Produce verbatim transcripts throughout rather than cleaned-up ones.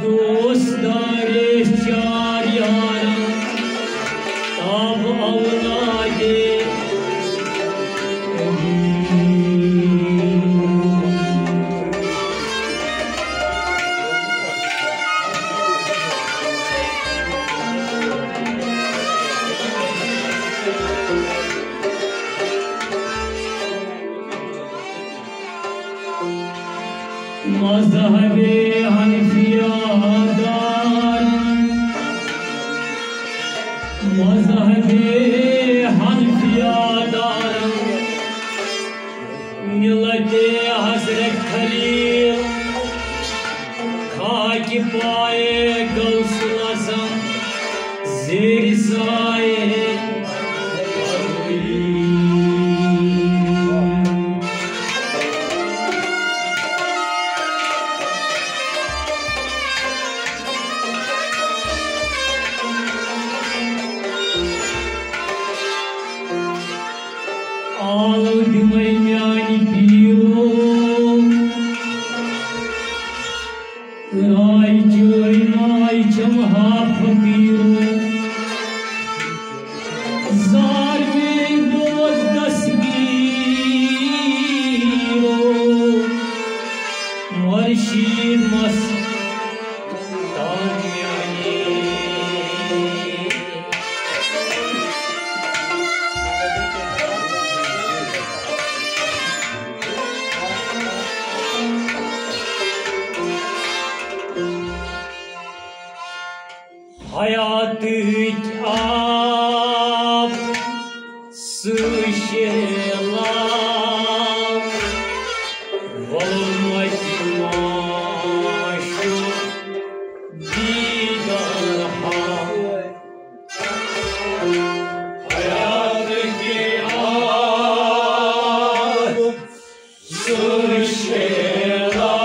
دوست دارِ چار یاران، تاب اولادِ مذہبِ حنفیہ دار، مذہبِ حنفیہ دار، ملتِ حضرت خلیل، خاکِ پایِ غوث الاعظم، زیرِ سایہِ آلو دِمَے میانہِ پیٖرو، راے چٲے ناے چم ہا فقیٖرو، زار مے دوز دستگیٖرو، مرشید مس حیاتٕکۍ آب سُہ شیلاب، ووٚلمُت ماشُک دیٖدار ہا۔ حیاتٕکۍ آب سُہ شیلاب،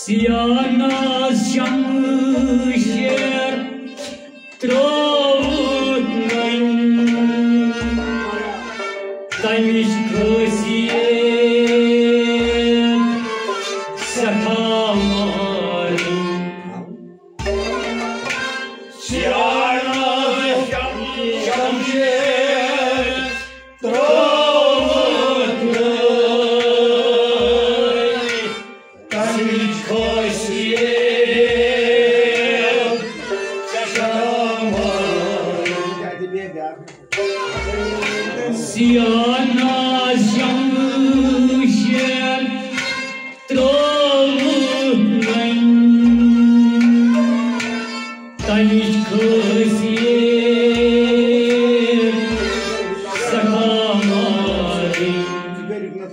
سیاہ ناز شمشیر ترٛووُتھ نٔنۍ، تَمِچ خٲصیت سٮ۪ٹھاہ مارٕنۍ۔ سیاہ ناز شمشیر ترٛووُتھ نٔنۍ، شہید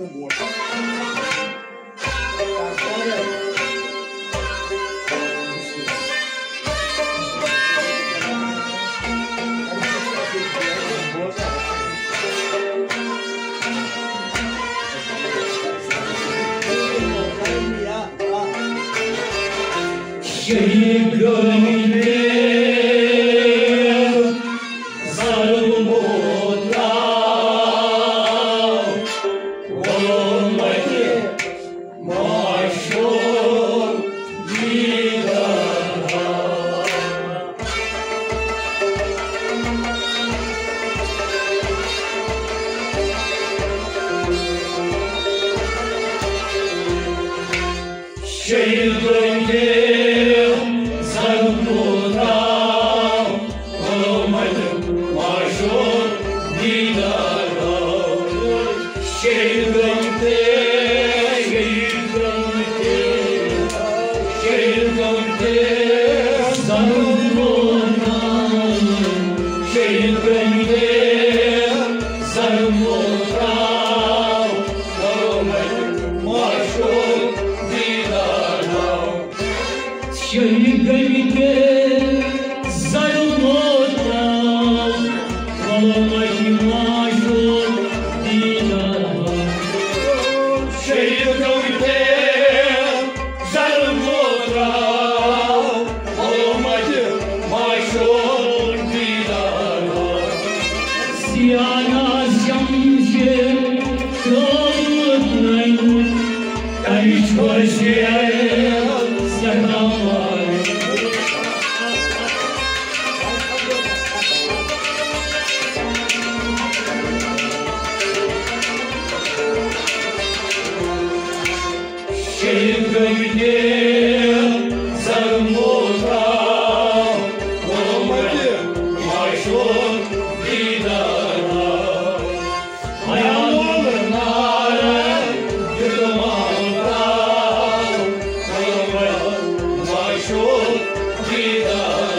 گٔمٕتۍ زرٕ موترا ووٚن مےٚ معشوق دیدار۔ شہید گٔمٕتۍ زرٕ موترا ووٚن مےٚ معشوق دیدار۔ شہید گٔمٕتۍ، شہید گٔمٕتۍ، شہید گٔمٕتۍ زرٕ موترا، شہید گٔمٕتۍ زرٕ موترا ووٚن مےٚ معشوق دیدار۔ شہید گٔمٕتۍ زرٕ موترا ووٚن مےٚ معشوق دیدار۔ شہید گٔمٕتۍ زرٕ موترا ووٚن مےٚ معشوق دیدار۔ سیاہ ناز شمشیر ترٛوومُت ننہِ، تَمِچ خٲصیت سٮ۪ٹھاہ مایوس۔ شہید گٔمٕتۍ زرٕ موترا ووٚن مےٚ معشوق دیدار۔ خیالُک نعرٕ دیُت مامتا، ووٚن مےٚ معشوق دیدار۔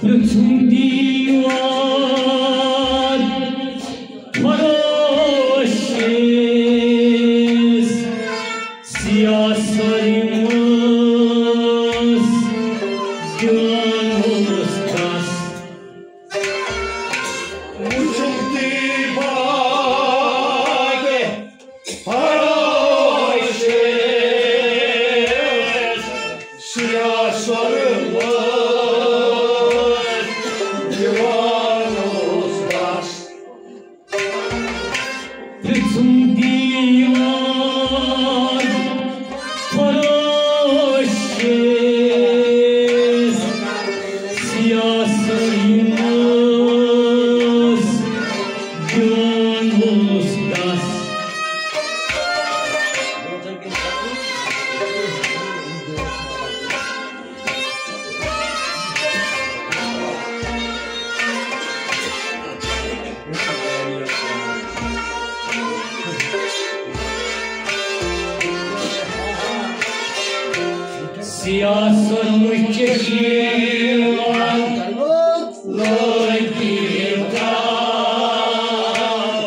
پرٛژھُن دیوان فروشس، سیاہ سۄرمہٕ دیوان اوس تس۔ وُچھُن دیوان فروشس، سیاہ سۄرمہٕ دیوان اوس تس۔ پرٛژھُن دیوان فروشس، سیاہ سۄرمہٕ دیوان اوس تس۔ سیاہ سۄرمہٕ چشمہٕ لٲگۍ تٔمۍ تاو۔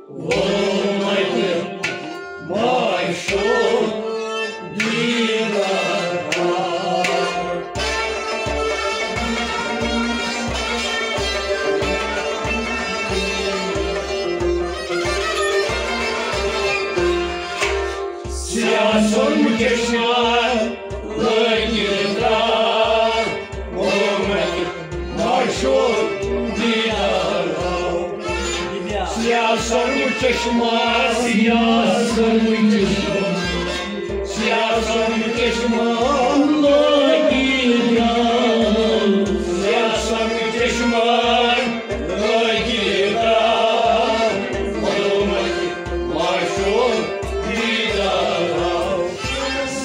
ووٚن مےٚ تہِ شوق دیدار آو۔ سیاہ سرمہٕ چشمہ لٲگِتھ درٛاو، ووٚنُم اَتہِ معشوق دیدار آو۔ سیاہ سرمہٕ چشمہ، سیاہ سرمہٕ چشمہ، سیاہ سرمہٕ چشمہ لٲگِتھ درٛاو۔ سیاہ سرمہٕ چشمہ لٲگِتھ درٛاو، ووٚنُم اَتہِ معشوق دیدار آو۔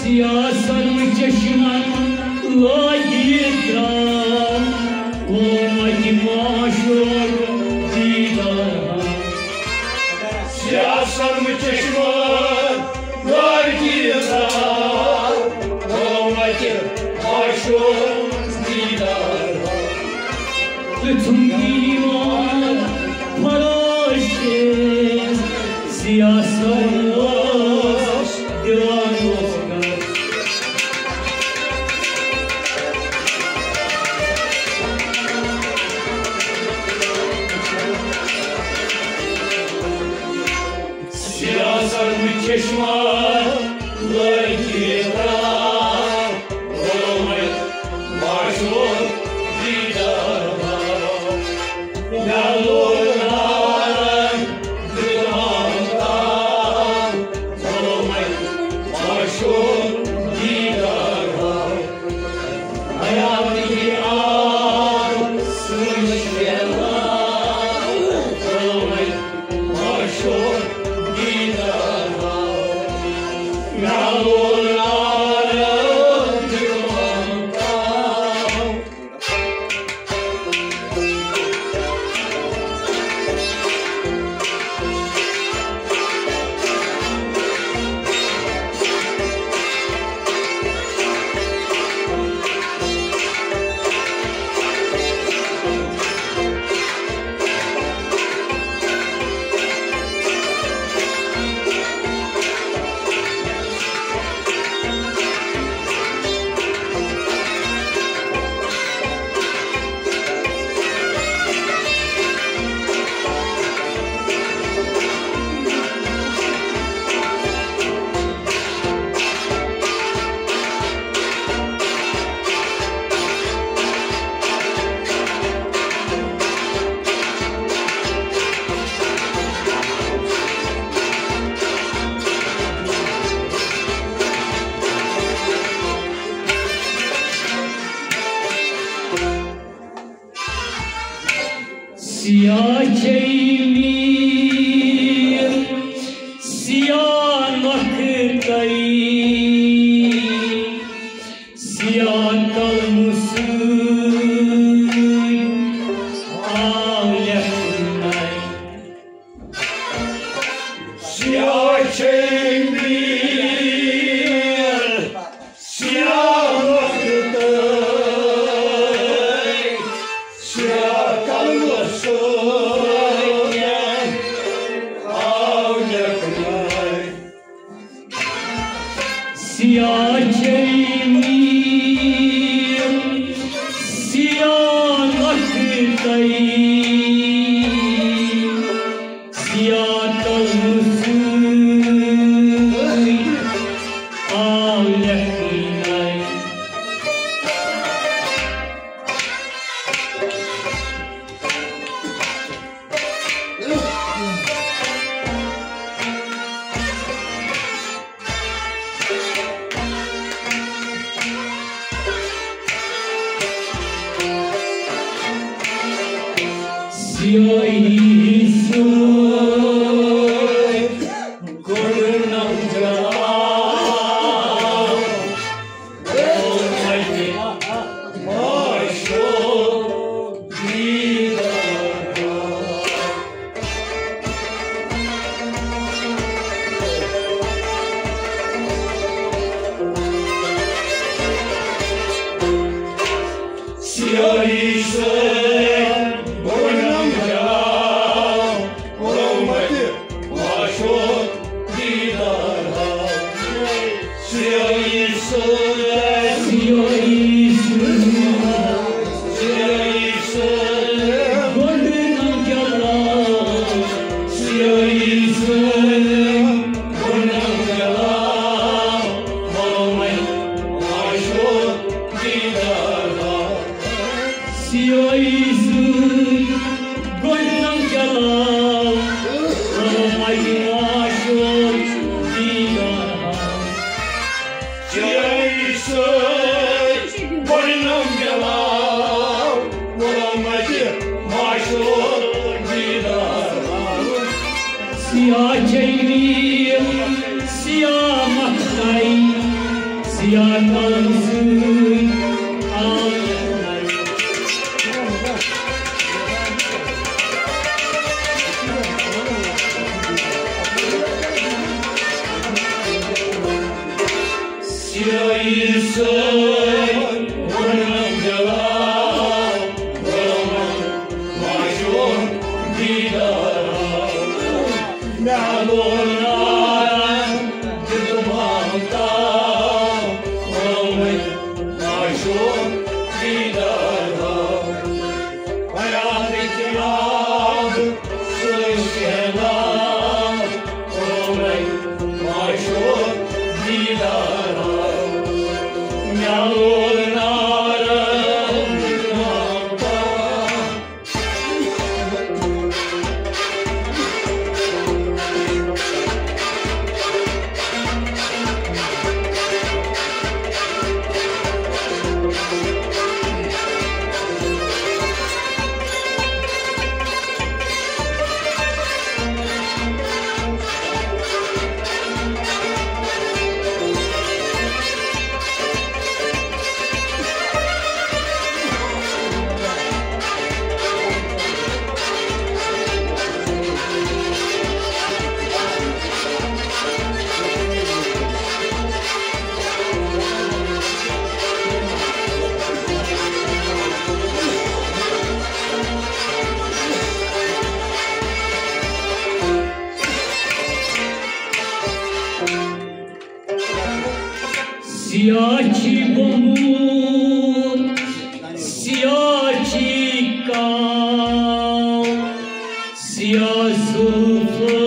سیاہ سرمہٕ چشمہ لٲگِتھ درٛاو، ووٚنُم اَتہِ معشوق دیدار آو۔ سیاہ سرمہٕ چشمہ لٲگِتھ درٛاو، ووٚنُم اَتہِ معشوق دیدار آو۔ تہٕ ژھُن دیوان فروش سیاہ سرمہٕ اوس دیوان اوس۔ سیاہ سرمہٕ چشمہ لٲگِتھ درٛاو، ووٚنُم اَتہِ معشوق دیدار آو۔ مےٚ لوٚگ نارٕ دیُتمَم تاو، ووٚنُم اَتہِ معشوق دیدار آو۔ حیاتٕکۍ آب سُرۍ شیلان، ووٚنُم اَتہِ معشوق دیدار آو۔ مےٚ لوٚگ نارٕ دیُتمَم تاو۔ سیاہ چھے میٖر، سیاہ نۄکھٕ تۄہہِ، سیاہ قلمہٕ سۭتۍ آو لیکھنہٕ۔ سیاہ چھے میٖر، سیاہ نۄکھٕ تۄہہِ، سیاہ قلمہٕ سۭتۍ آو لیکھنہٕ۔ سیاہ چھے میٖر، سیاہ نۄکھٕ تۄہہِ، سیاہ قلمہٕ سۭتۍ آو لیکھنہٕ۔ سیاہی سۭتۍ کوٚڑنم جاو، او مجہِ معشوق دیدار۔ سیاہی سۭتۍ بۄنم جاو، ووٚنُم اَتہِ معشوق دیدار آو۔ یا کم سۭتۍ آو سیٲہی سۭتۍ ووٚنُن جواب، ووٚنُن معشوق دیدار آو۔ مےٚ لوٚگ نارن دیُت مامتا، ووٚنُن معشوق دیدار آو۔ حیاتٕکۍ آب سۭتۍ سیلاب، ووٚنُن معشوق دیدار آو۔ مےٚ لوٚگ نارن دیُت مامتا۔ سیاہ چھی بُمبُل، سیاہ چھی کاو، سیاہ زُلفہٕ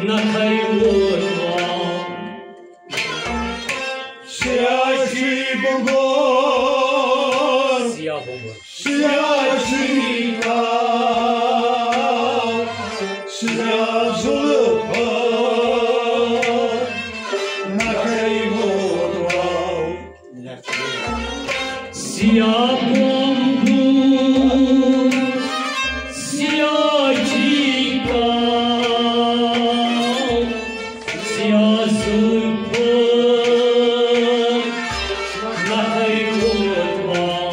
نکھے ووت واو۔ سیاہ چھی بُمبُل، سیاہ بُمبُل۔ سیاہ چھی کاو، سیاہ زُلفہٕ نکھے ووت واو۔ سیاہ بُمبُل، سیاہ چھی کاو، سیاہ زُلفہٕ نکھے ووت واو۔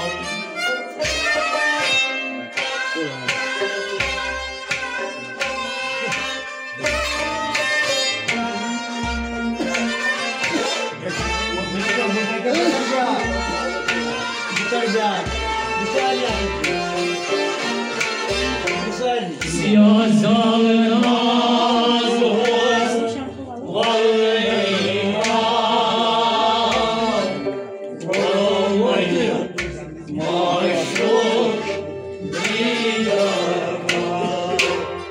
سیاہ زال راز اوس وۄلنٕے آو، وۄلنٕے معشوق دیدار آو۔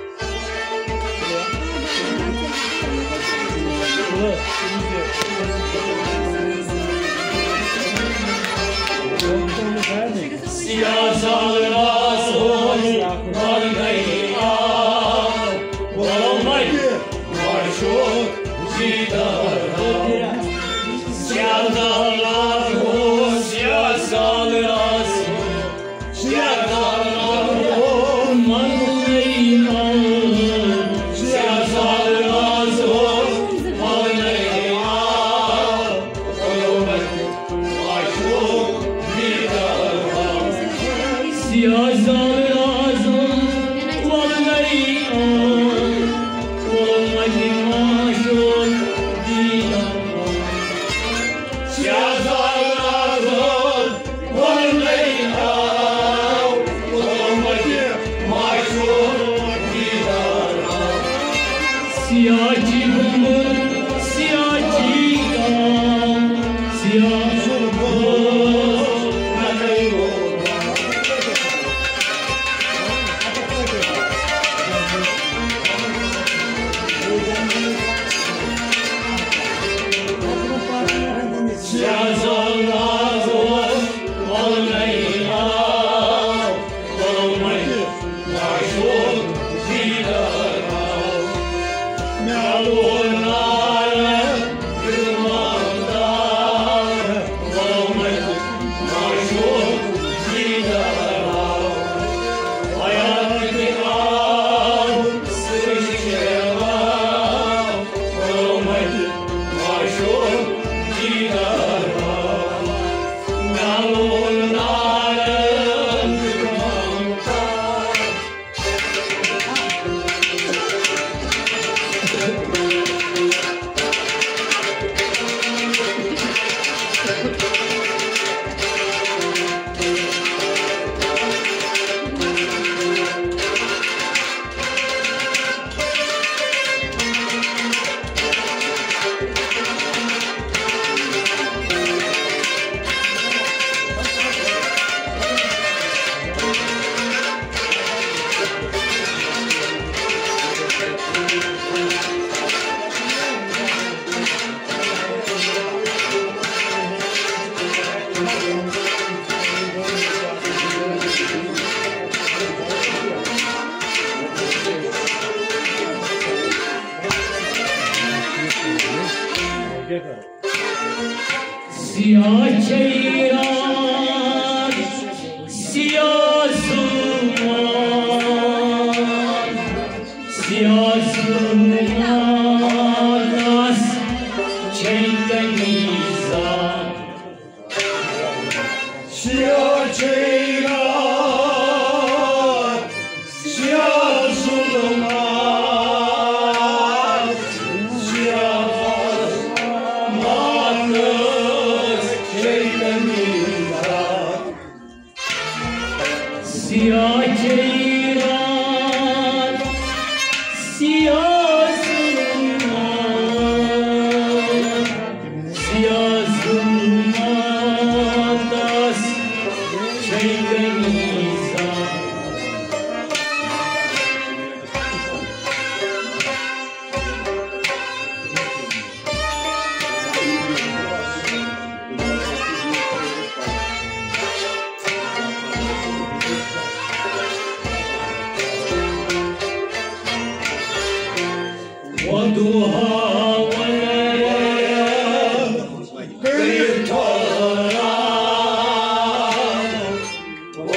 سیاہ زال راز اوس وۄلنٕے آو، وۄلنٕے معشوق دیدار آو۔ سیاہ زال راز اوس، سیاہ زال راز اوس۔ سیاہ زال راز اوس وۄلنٕے آو، وۄلنٕے معشوق دیدار آو۔ سیاہ چھی بُمبُل، سیاہ چھی کاو، سیاہ زُلفہٕ نکھے ووت واو۔ سیاہ زال راز اوس وۄلنٕے آو، وۄلنٕے معشوق دیدار آو۔ مےٚ لوٚگ نارن دیُت مامتا، سیاہ چھے رات، سیاہ ظلمات، سیاہ ظلماتس چھے تمیٖزا۔ سیاہ چھے رات، سیاہ ظلمات، سیاہ ظلماتس چھے تمیٖزا۔ سیاہ چھے رات، سیاہ ظلمات، سیاہ ظلماتس چھے تمیٖزا۔ وضحیٰ ولید کٔرِتھ ٹھہراو، او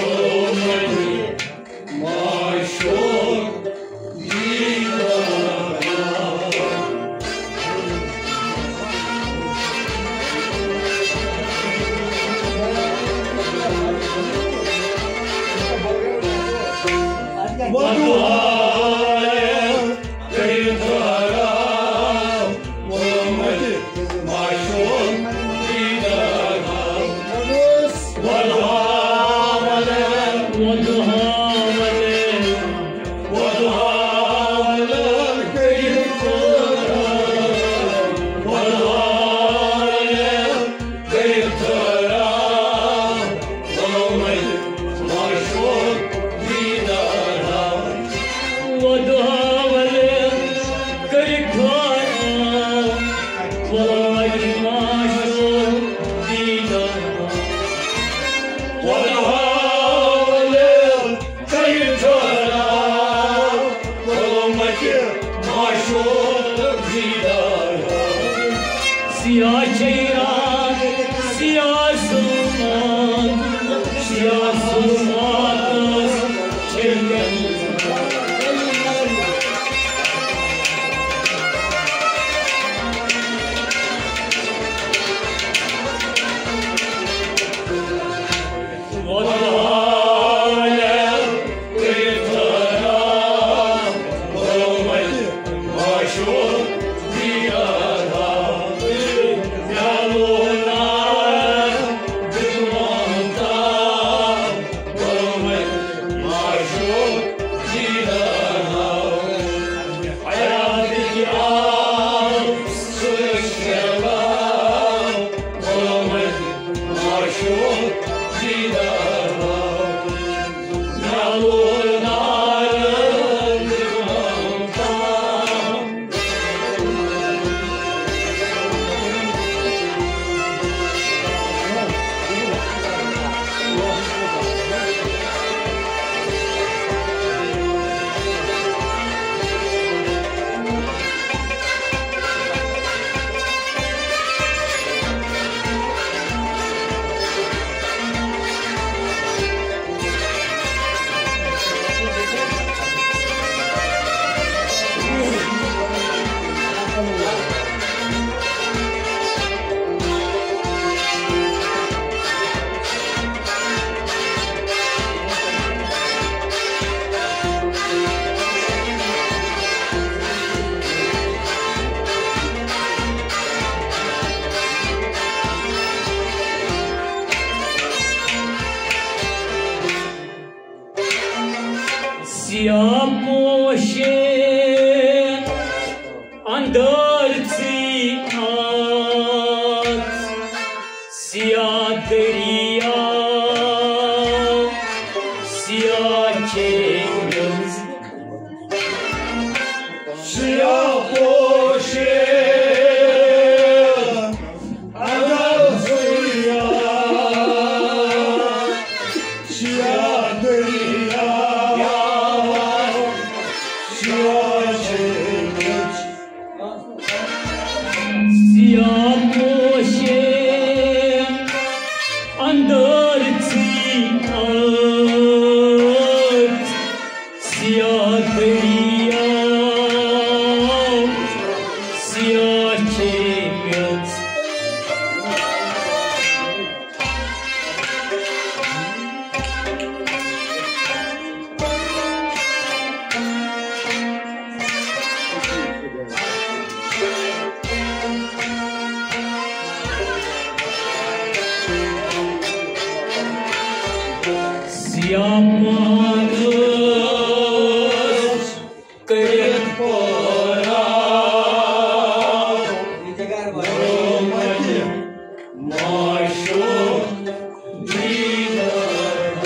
مجہِ معشوق دیدار۔ وضحیٰ ولید کٔرِتھ ٹھہراو، او مجہِ معشوق دیدار۔ وضحیٰ ولید، وضحیٰ ولید، وضحیٰ ولید کٔرِتھ ٹھہراو، وضحیٰ ولید کٔرِتھ ٹھہراو، او مجہِ معشوق دیدار۔ وضحیٰ ولید کٔرِتھ ٹھہراو، او مجہِ معشوق دیدار۔ وضحیٰ ولید کٔرِتھ ٹھہراو، او مجہِ معشوق دیدار۔ سیاہ چھے رات، سیاہ ظلمات، سیاہ ظلماتس چھے تمیٖزا۔ وضحیٰ ولید کٔرِتھ ٹھہراو، او مجہِ معشوق دیدار۔ مےٚ لوگ نار، دیُت ممتا، او مجہِ معشوق دیدار۔ حیاتٕکۍ آب سۭتۍ شیلاب، او مجہِ معشوق دیدار۔ مےٚ لوگ نار، دیُت ممتا۔ یا پوشے اندر ژٕے آس، سیاہ دٔریاو، سیاہ چیٚمِژ۔ سیاہ پوشے اندر ژٕے آس، سیاہ دٔریاو، سیاہ چیٚمِژ۔ سیاہ پوشے اندر ژٕے آس، سیاہ دٔریاو، سیاہ چیٚمِژ۔ سیاہ پانس کٔرِتھ پٲراو، ووٚنمَے معشوق دیدار۔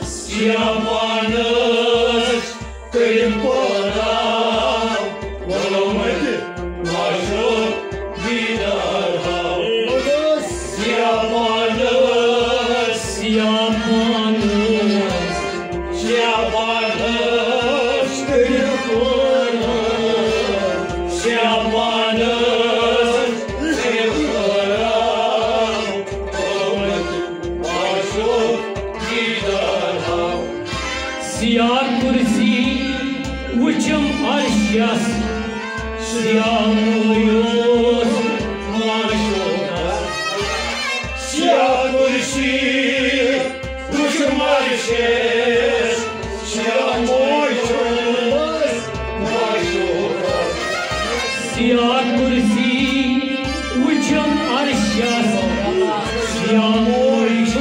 سیاہ پانس کٔرِتھ پٲراو، ووٚنمَے معشوق دیدار ہاو۔ سیاہ پانس، سیاہ پانس، سیاہ پانس کٔرِتھ پٲراو، سیاہ پانس کٔرِتھ پٲراو، ووٚنمَے معشوق دیدار ہاو۔ سیاہ کرسی وٕچھم عرشس، سیاہ مویوس معشوقس۔ سیاہ کرسی وٕچھم عرشس، سیاہ مویوس معشوقس۔ سیاہ کرسی وٕچھم عرشس، سیاہ مویوس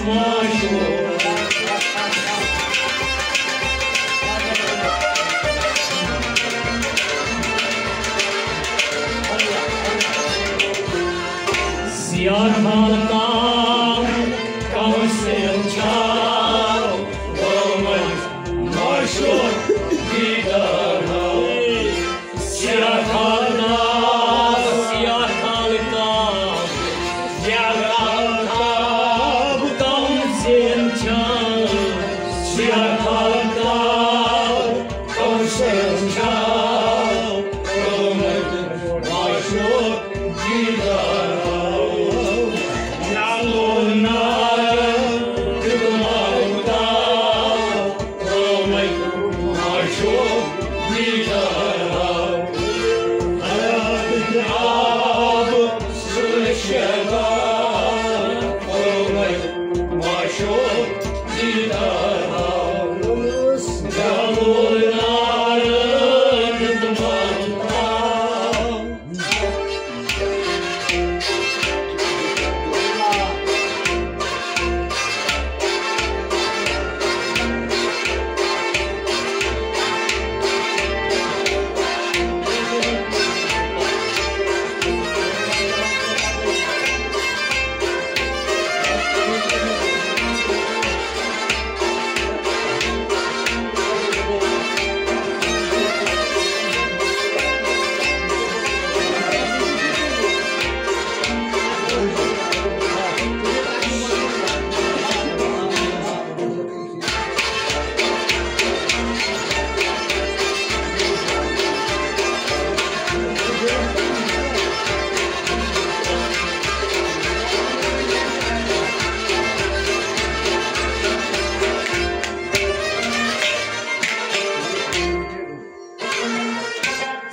معشوقس۔ سیاہ خالقاہ کونسل چھاو، ووٚنمَے معشوق دیدار ہاو۔ سیاہ خالقاہ، سیاہ خالقاہ، سیاہ خالقاہ کونسل چھاو، سیاہ خالقاہ کونسل چھاو، ووٚنمَے معشوق دیدار ہاو۔ نالو نار تہٕ ماوتاو، ووٚنمَے معشوق دیدار ہاو۔ حیات آب سُرشدار، ووٚنمَے معشوق دیدار ہاو۔ نالو نار تہٕ ماوتاو۔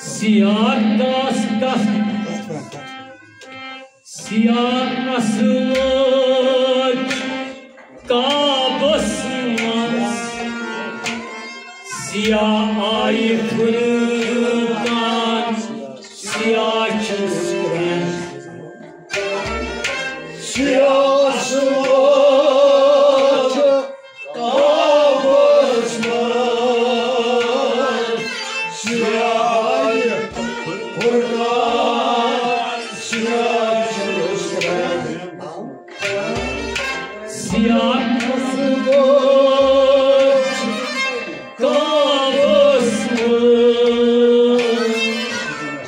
سیاہ داس دس، سیاہ اصل کعبس منٛز، سیاہ آیہِ فرقان۔ سیاہ سماج کعبس منٛز، سیاہ فرقان، سیاہ چھُس بہٕ۔ سیاہ سماج کعبس منٛز،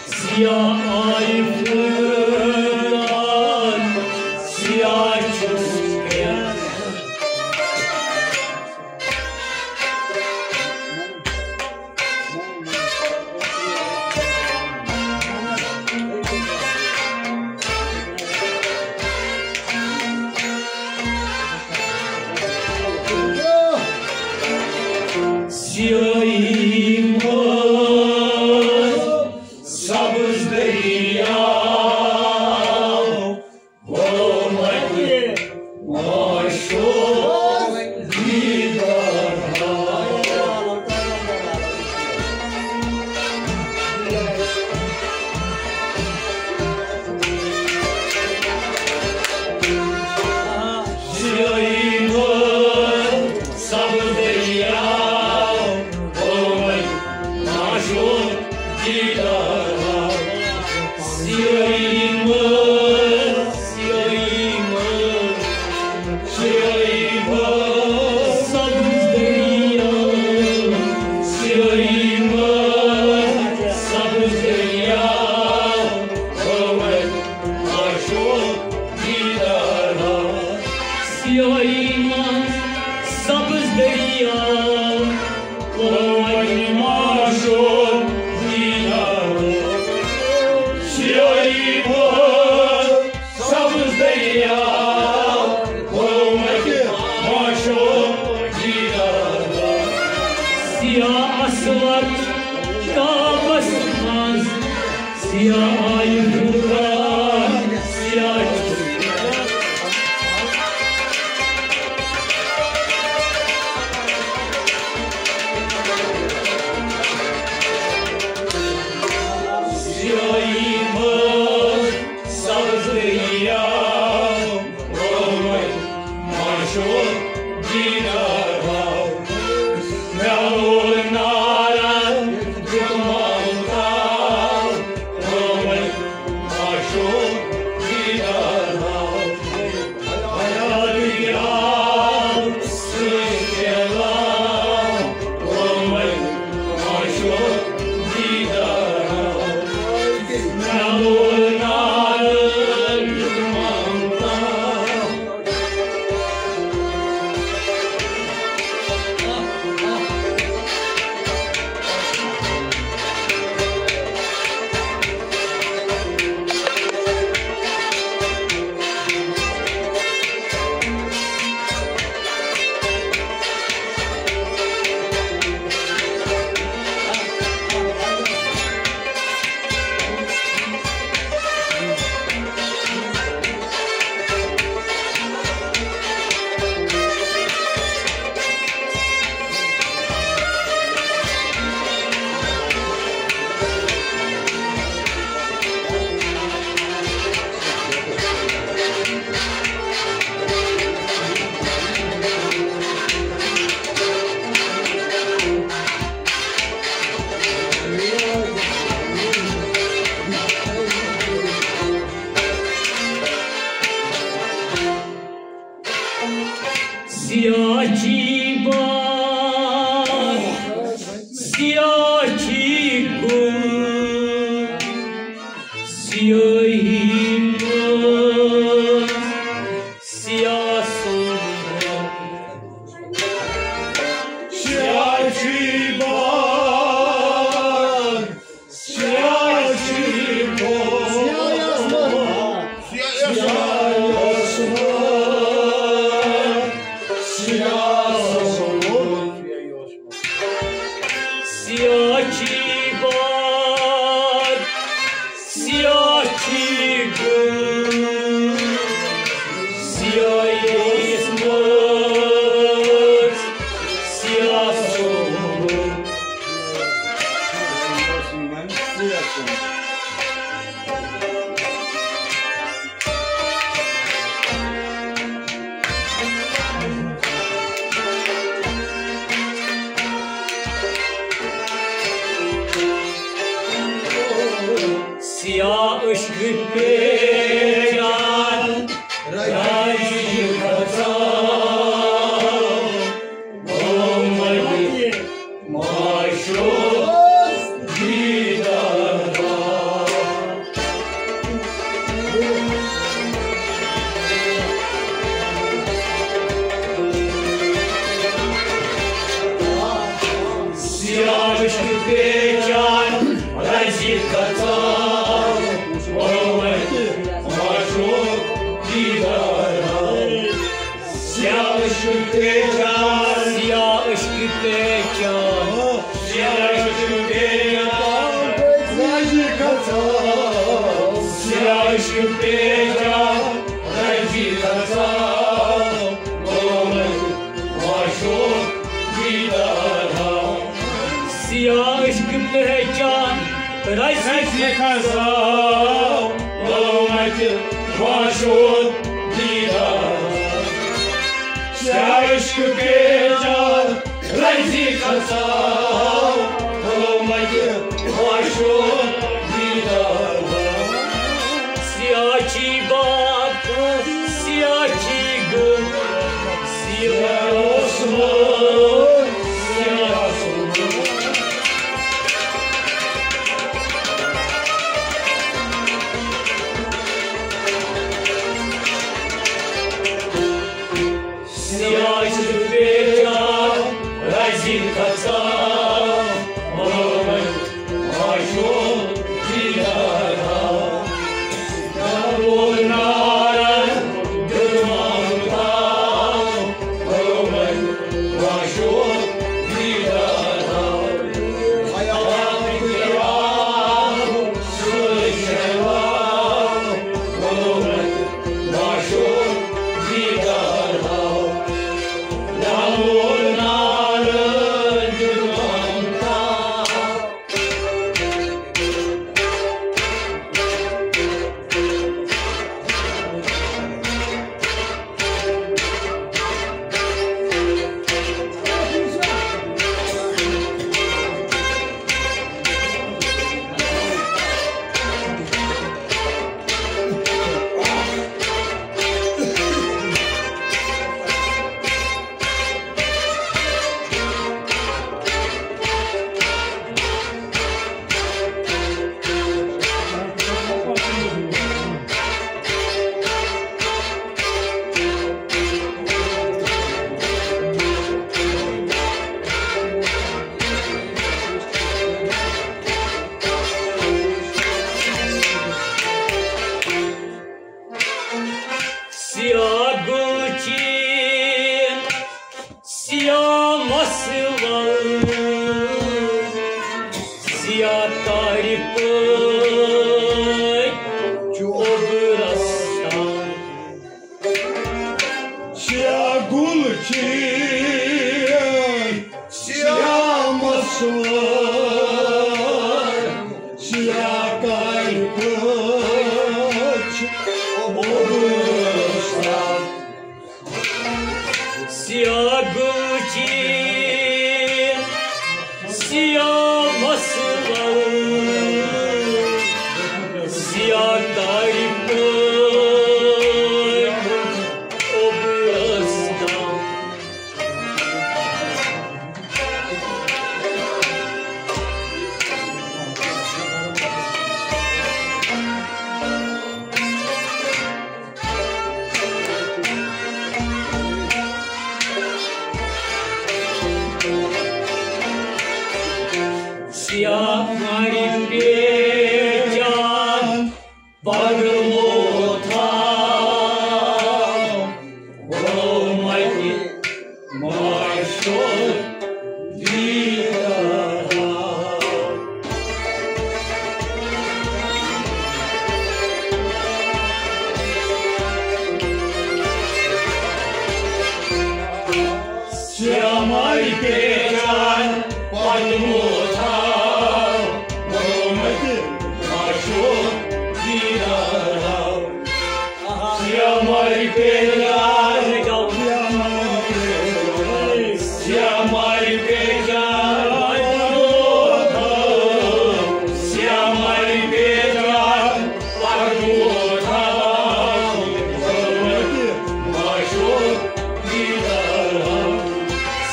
سیاہ آیہِ فرقان، سیاہ چھُس بہٕ۔ سیاہی منٛز سبز دٔریاو، وومت معشوق دیدار۔ سیاہی منٛز سبز دٔریاو، وومت معشوق دیدار۔ سیاہی منٛز، سیاہی منٛز، سیاہی منٛز سبز دٔریاو، سیاہی منٛز سبز دٔریاو، وومت معشوق دیدار۔ سیاہی منٛز سبز دٔریاو، وومت معشوق دیدار۔ سیاہی منٛز سبز دٔریاو، وومت معشوق دیدار۔ سیاہ اسود کعبس منٛز، سیاہ آیہِ فرقان، سیاہ چھُ۔ سیاہی منٛز سبز دٔریاو، وومت معشوق دیدار۔ مےٚ لوگ نارٕ، دیُت ممتاز، وومت معشوق دیدار۔ حیات یار سۭتۍ میلان، وومت معشوق دیدار۔ مےٚ لوگ نارٕ، دیُت ممتاز۔ سیاہ چھی باد، سیاہ چھی گُل، سیاہی منٛز سیاہ سُنٛد۔ سیاہ چھی باد، سیاہ چھی باد۔ سیاہ آسمان، سیاہ دیدار ہاو۔ سیاہ عشق پیچان، سیاہ عشق پیچان، سیاہ عشق پیچان، راضی کھژاو۔ سیاہ عشق پیچان، راضی کھژاو۔ ملومت معشوق دیدار ہاو۔ سیاہ عشق پیچان، راضی کھژاو۔ ملومت معشوق دیدار ہاو۔ سیاہ عشق پیچان، راضی کھژاو۔ ملومت معشوق دیدار ہاو۔ سیاہ چھی باد، سیاہ چھی گُل، سیاہ آسمان، سیاہ آسمان۔ سیاہ عشق پیچان، راضی کھژاو۔ ملومت معشوق دیدار ہاو۔ نارن دیدمان تھاو، ملومت معشوق دیدار ہاو۔ حیات کے آب سرشواو، ملومت معشوق دیدار ہاو۔ نمور نارن دیدمان تھاو۔ سیاہ گُلچین، سیاہ مسلہٕ، سیاہ تارِ پٲٹھۍ اوٚبرس تام۔ سیاہ گُلچین، سیاہ مسلہٕ، سیاہ تارِ پٲٹھۍ اوٚبرس تام۔ سیاہ گُلچین، سیاہ مسلہٕ، سیاہ تارِ پٲٹھۍ اوٚبرس تام۔ سیاہ مارِ پیچان پگمو تھاو، بنومتہِ معشوق دیدار ہاو۔ سیاہ مارِ پیچان پگمو تھاو، بنومتہِ معشوق دیدار ہاو۔ سیاہ مارِ پیچان، سیاہ مارِ پیچان، سیاہ مارِ پیچان، پگمو تھاو، بنومتہِ معشوق دیدار ہاو۔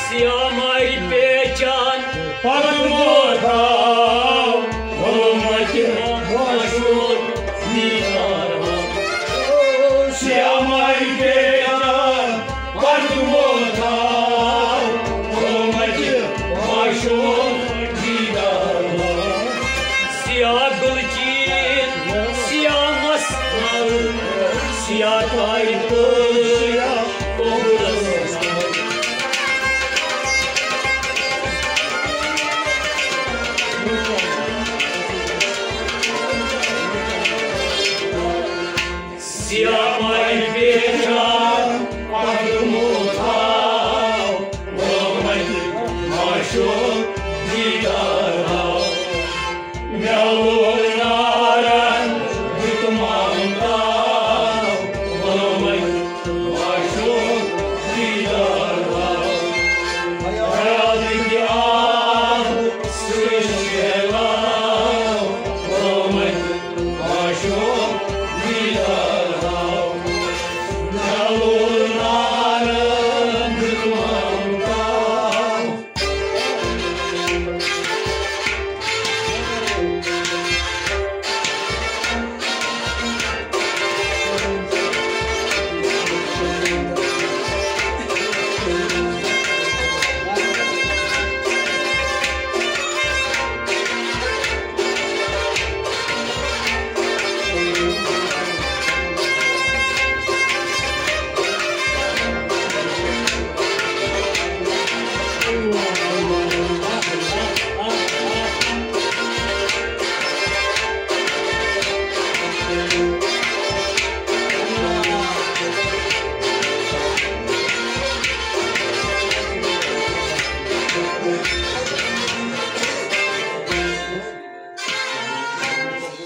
سیاہ مارِ پیچان، پگمو تھاو، بنومتہِ معشوق دیدار ہاو۔ سیاہ مارِ سیامائی پیشان پہلو تھاو، غلامت معشوق دیدار ہاو۔ مےٚ لوگ نارن دیُت ممتا، غلامت معشوق دیدار ہاو۔ خیال کہِ آب سۭتۍ شیلاو، غلامت معشوق دیدار ہاو۔ مےٚ لوگ نارن دیُت ممتا۔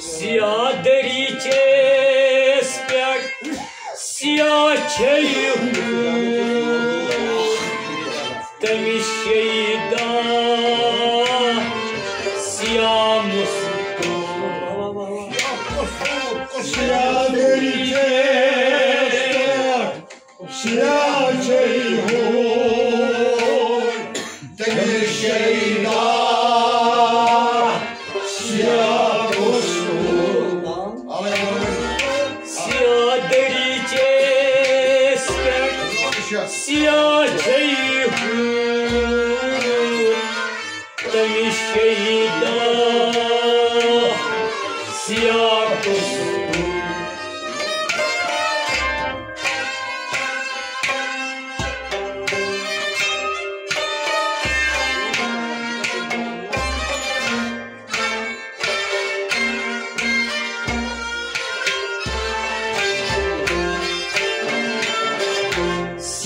سیاہ دٔریٖچَس پٮ۪ٹھ سیاہ چھے ہُہ، تٔمِس شیدا سیاہ مُسکُن۔ سیاہ دٔریٖچَس پٮ۪ٹھ سیاہ چھے ہُہ، تٔمِس شیدا سیاہ مُسکُن۔ سیاہ دٔریٖچَس پٮ۪ٹھ سیاہ چھے ہُہ، تٔمِس شیدا سیاہ مُسکُن۔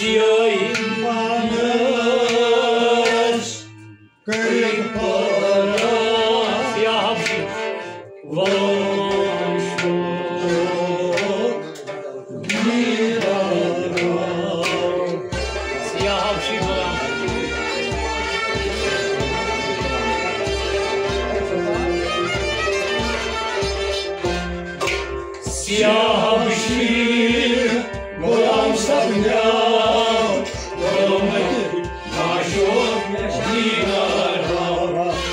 سیاہی پانس کٔرِتھ پٲدٕ۔ سیاہ حبشی غلام شوق دیدار۔ سیاہ حبشی غلام۔ سیاہ حبشی غلام سپدیو غلامت معشوق دیدار ہاو۔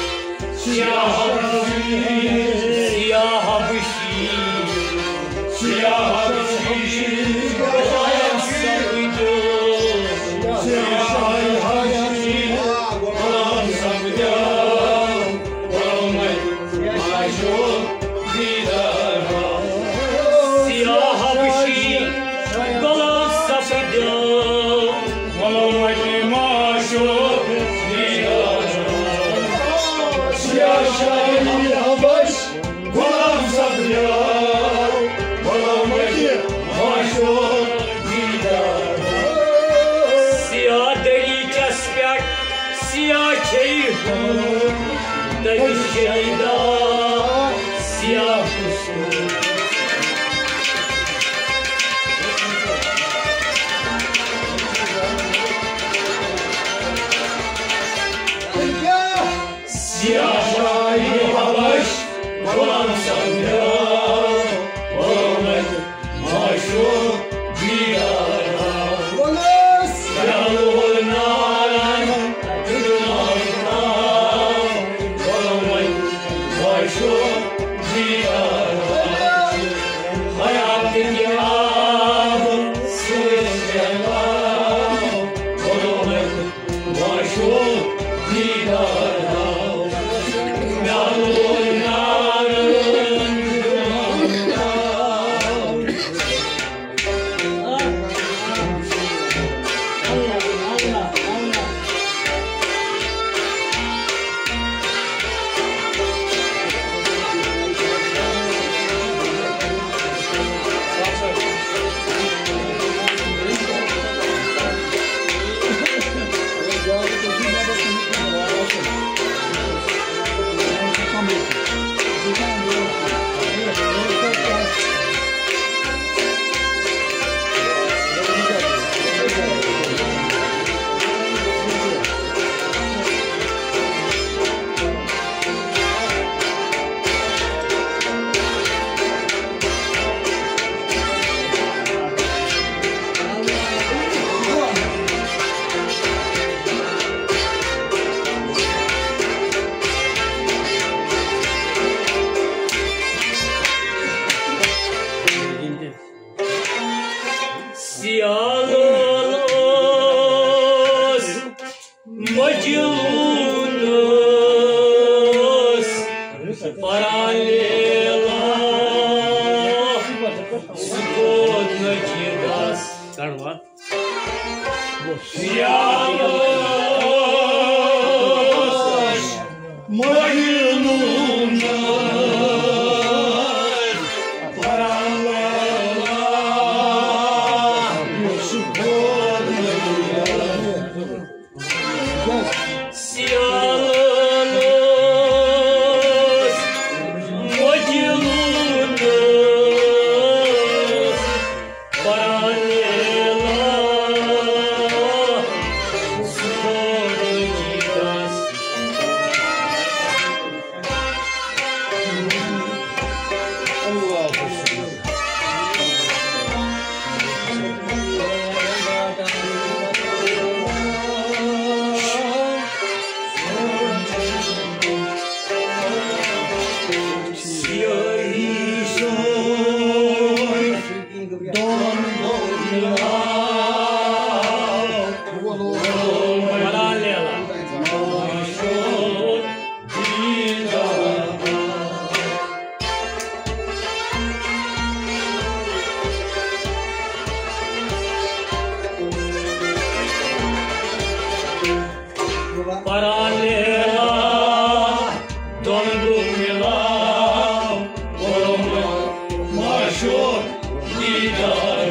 سیالس مجنونس پران لیلا، سُہ کھوت نجیدس۔ سیالس مجنونس پران لیلا، سُہ کھوت نجیدس۔ سیالس مجنونس پران لیلا، سُہ کھوت نجیدس۔ اللہ حسین۔ سیاہی سوے دۄن گوٚو مِلاو۔ پران لیلا، دۄن گوٚو مِلاو، کوٚرُم معشوق دیدار۔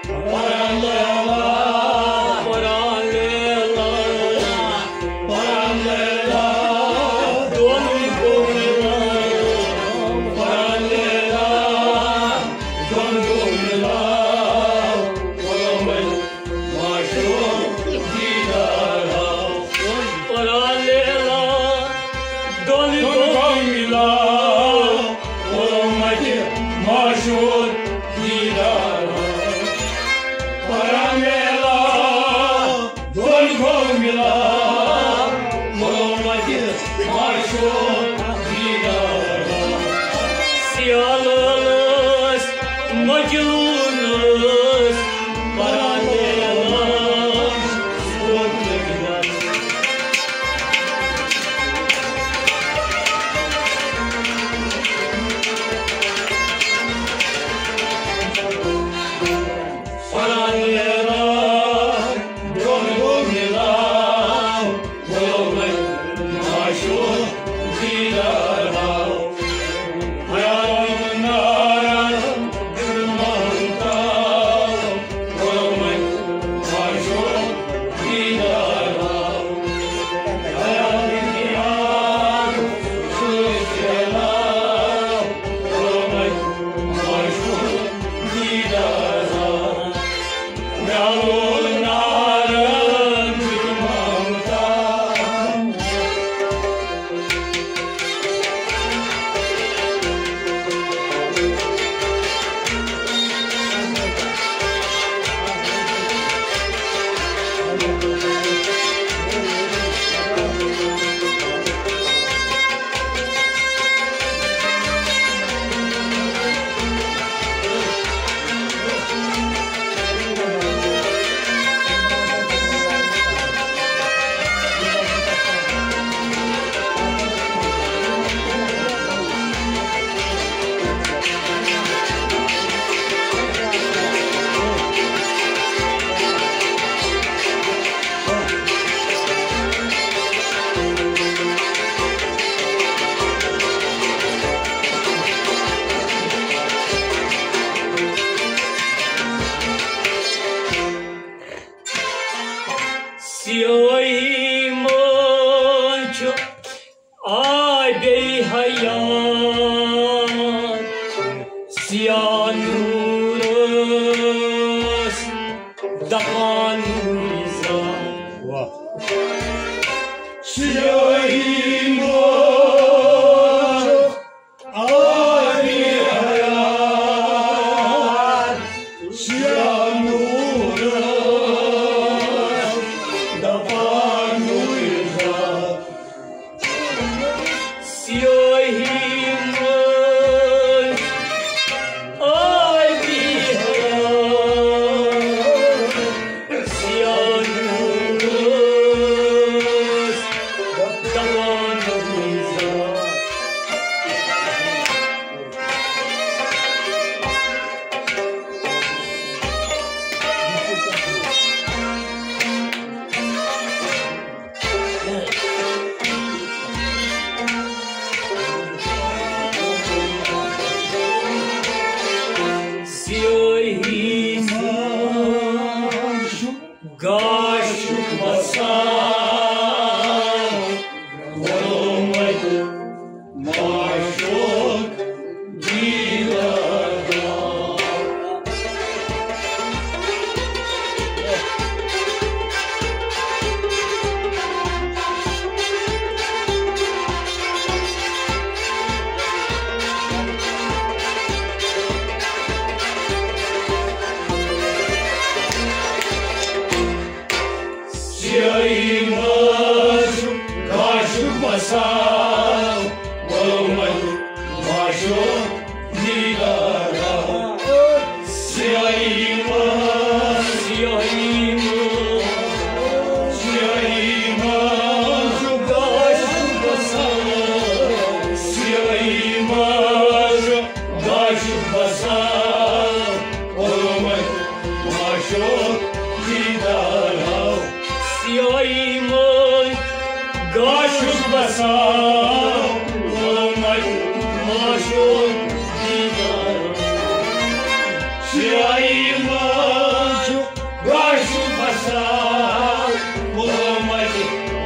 پران لیلا، پران لیلا، پران لیلا، دۄن گوٚو مِلاو۔ پران لیلا، دۄن گوٚو مِلاو، کوٚرُم معشوق دیدار۔ پران لیلا، دۄن گوٚو مِلاو، کوٚرُم معشوق دیدار۔ پران لیلا، دۄن گوٚو مِلاو، کوٚرُم معشوق دیدار۔ سیالس مجنونس پران لیلا، سُہ کھوت نجیدس۔ پران لیلا، دۄن گوٚو مِلاو، کوٚرُم معشوق دیدار۔ سیاہی منٛز چھُ آبے حیات، سیاہ نوٗرس دپان نوٗرِ ذات۔ واہ۔ سیاہی منٛز آبِ حیات، سیاہ نوٗرس دپان نوٗرِ ذات۔ سیاہی منٛز آبِ حیات، دیدار ہاو۔ سیاہی منٛز گاشُک بساو، ووٚنمَے معشوق دیدار ہاو۔ سیاہی منٛز گاشُک بساو، ووٚنمَے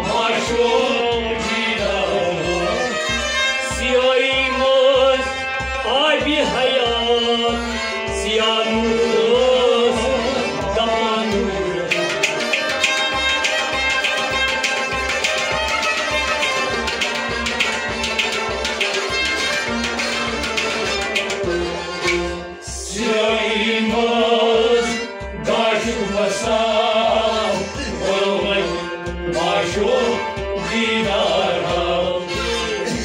معشوق دیدار ہاو۔ سیاہی منٛز آبِ حیات، سیاہ نور اوس دپان۔ سیاہی منٛز گاشُک بساو، ووٚنمَے معشوق دیدار ہاو۔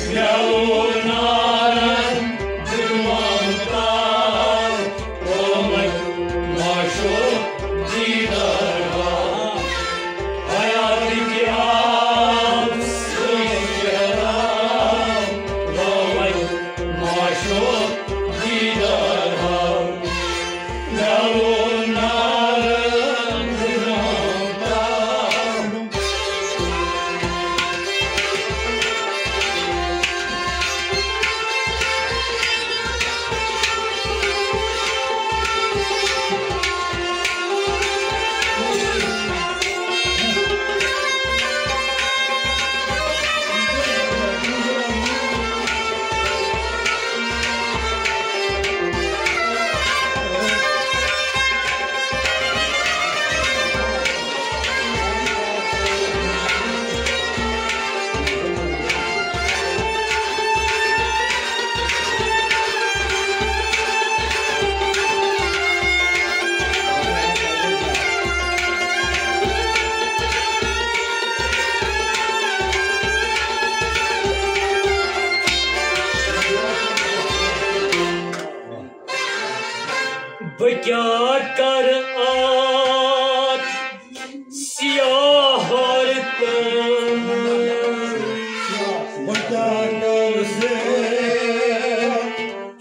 مےٚ لوٚگ نارن دِلوم تاو، ووٚنمَے معشوق دیدار ہاو۔ حیاتٕکۍ آب سۭتۍ پھیلاو، ووٚنمَے معشوق دیدار ہاو۔ بہٕ کیٛاہ کرٕ اتھ سیاہر تہٕ بہٕ کیٛاہ کرٕ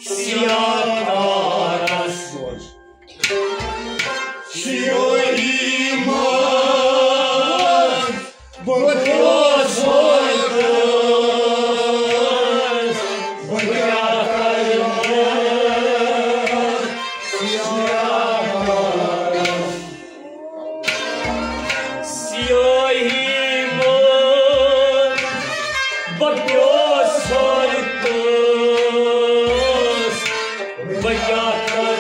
سیاہ کارس؟ سیٲہی منٛز بہٕ کیٛاہ کرٕ؟ سیٲہی منٛز بہٕ کیٛاہ کرٕ؟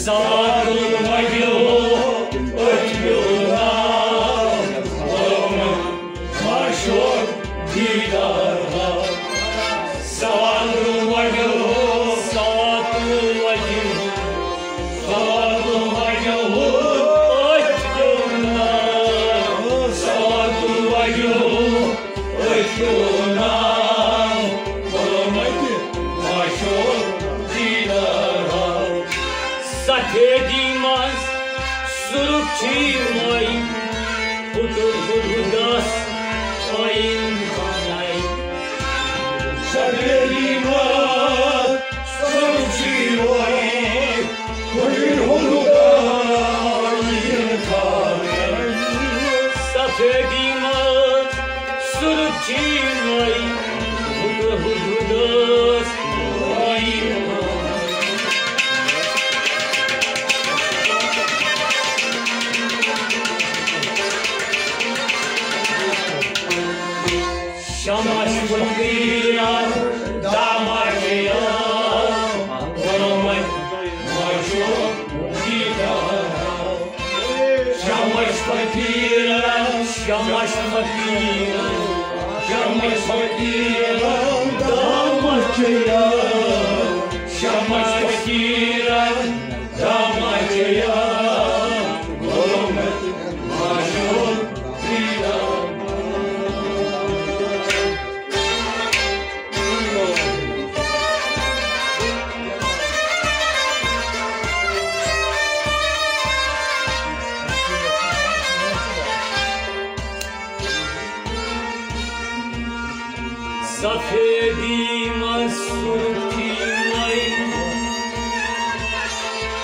سواد وجو أتيونا معشوق ديدارها. سواد وجو، سواد وجو، سواد وجو أتيونا، سواد وجو أتيونا معشوق ديدارها. سفیدی منٛز سُرُخ چھُے وۄنۍ، پھُٹُر ہُدہُدس آیِن خانَے۔ سفیدی منٛز سُرُخ چھُے وۄنۍ، پھُٹُر ہُدہُدس آیِن خانَے۔ سفیدی منٛز سُرُخ چھُے وۄنۍ، ہُدہُدس آیِن خانَے۔ شمع چھُ تیٖرا فقیرن، شمس فقیرن، شمس فقیرن، دامہ چیا، شمس فقیرن، دامہ چیا، غلامت معشوق پیرن۔ سفیدی منٛز سُرخی لَے،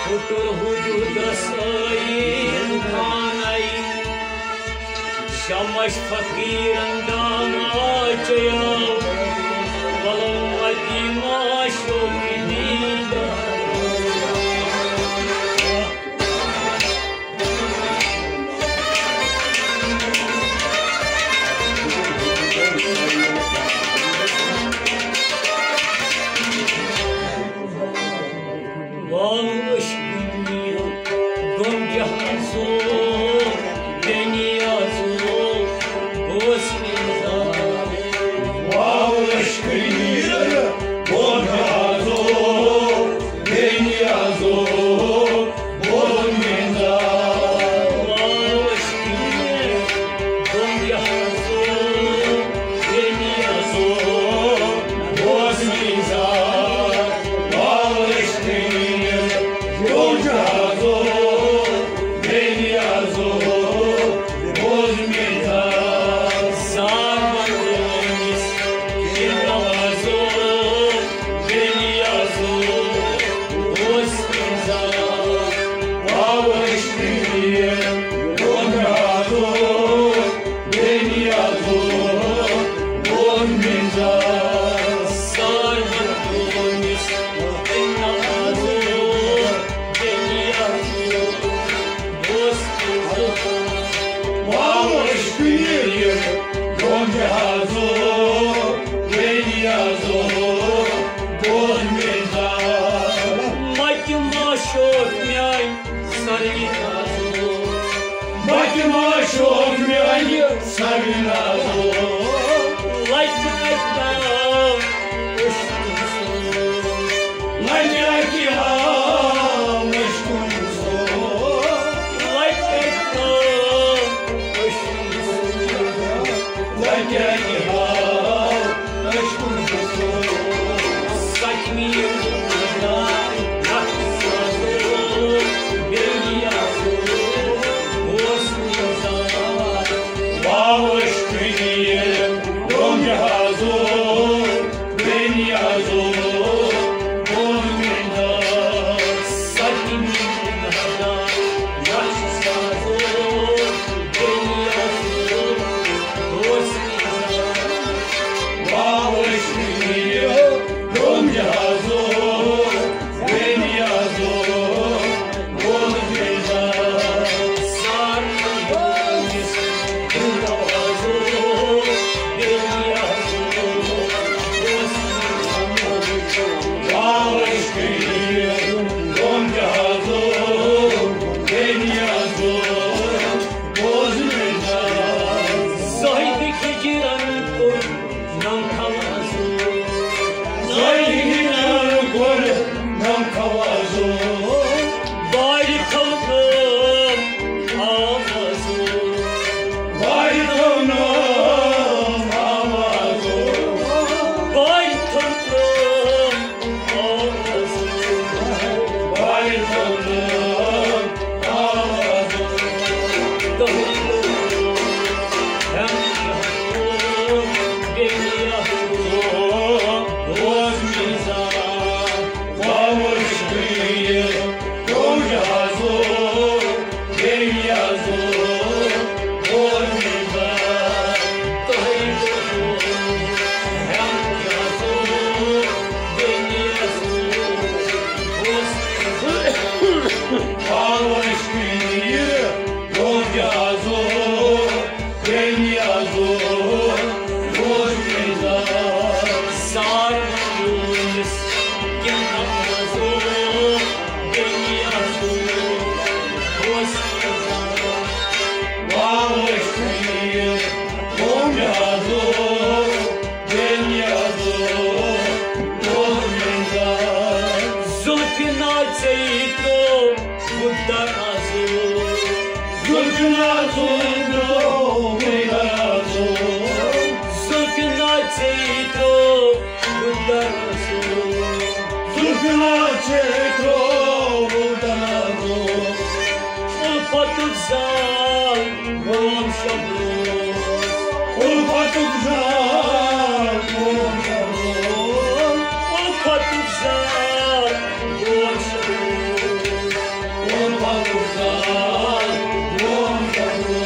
پھُٹُر وجوٗدس ٲییٖن خانَے۔ شمس فقیرن دامہ چیا، ولو مدی معشوق دیدہ۔ واو عشقی گم جہازو، بے نیازو، بوز نظام۔ واو عشقی گم جہازو، بے نیازو، بوز نظام۔ واو عشقی گم جہازو، بے نیازو، بوز نظام۔ واو عشقی گم جہازو، بے نیازو، بوز نظام۔ سار بنگٲمِس کِن نوازو، بے نیازو، بوز نظام۔ واو عشقی گم جہازو، بے نیازو، بوز نظام۔ سار بنگٲمِس کِن نوازو، بے نیازو، بوز نظام۔ واو عشقی گم جہازو، بے نیازو، بوز نظام۔ متہِ معشوق میانہِ سروِنازو۔ متہِ معشوق میانہِ سروِنازو۔ لگہِ اکہِ دۄہ عشقُن سوز۔ لگہِ اکہِ دۄہ عشقُن سوز۔ لگہِ اکہِ دۄہ عشقُن سوز۔ لگہِ اکہِ دۄہ عشقُن سوز۔ سچ میٖٹھ خۄداے، رکھ سازو، بے نیازو، اوس نظام۔ واو عشقی گم جہازو، بے نیازو، بوز نظام۔ سچ میٖٹھ خۄداے، رکھ سازو، بے نیازو، اوس نظام۔ واو عشقی گم جہازو، بے نیازو، بوز نظام۔ سار بنگٲمِس کِن نوازو، بے نیازو، بوز نظام۔ واو عشقی گم جہازو، بے نیازو، بوز نظام۔ زاہد ہجرن کوٚر نم خلازو۔ زاہد ہجرن کوٚر نم خلازو۔ بارِ خلقن آوازو۔ بارِ خلقن آوازو۔ بارِ خلقن درازو، زُلفہِ نازو درو درازو، زُلفہِ نازے درو درازو، زُلفہِ نازے درو درازو۔ الفتُک زال گوم شبنم، الفتُک زال گوم شبنم، الفتُک زال گوم شبنم۔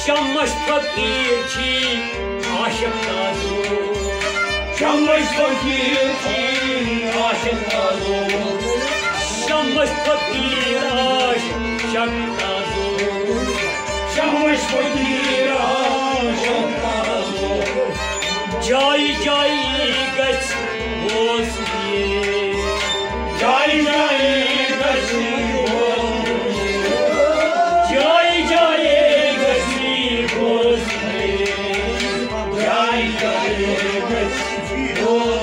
شمس فقیر چھی عاشق تازو، شمس فقیر چھی عاشق تازو، شمس فقیر عاشق تازو، شمس فقیر عاشق تازو۔ جاے جاے گژھِ بوزنہِ، جاے جاے گژھِ بوزنہِ، جاے جاے گژھِ بوزنہِ، جاے جاے گژھِ بوزنہِ۔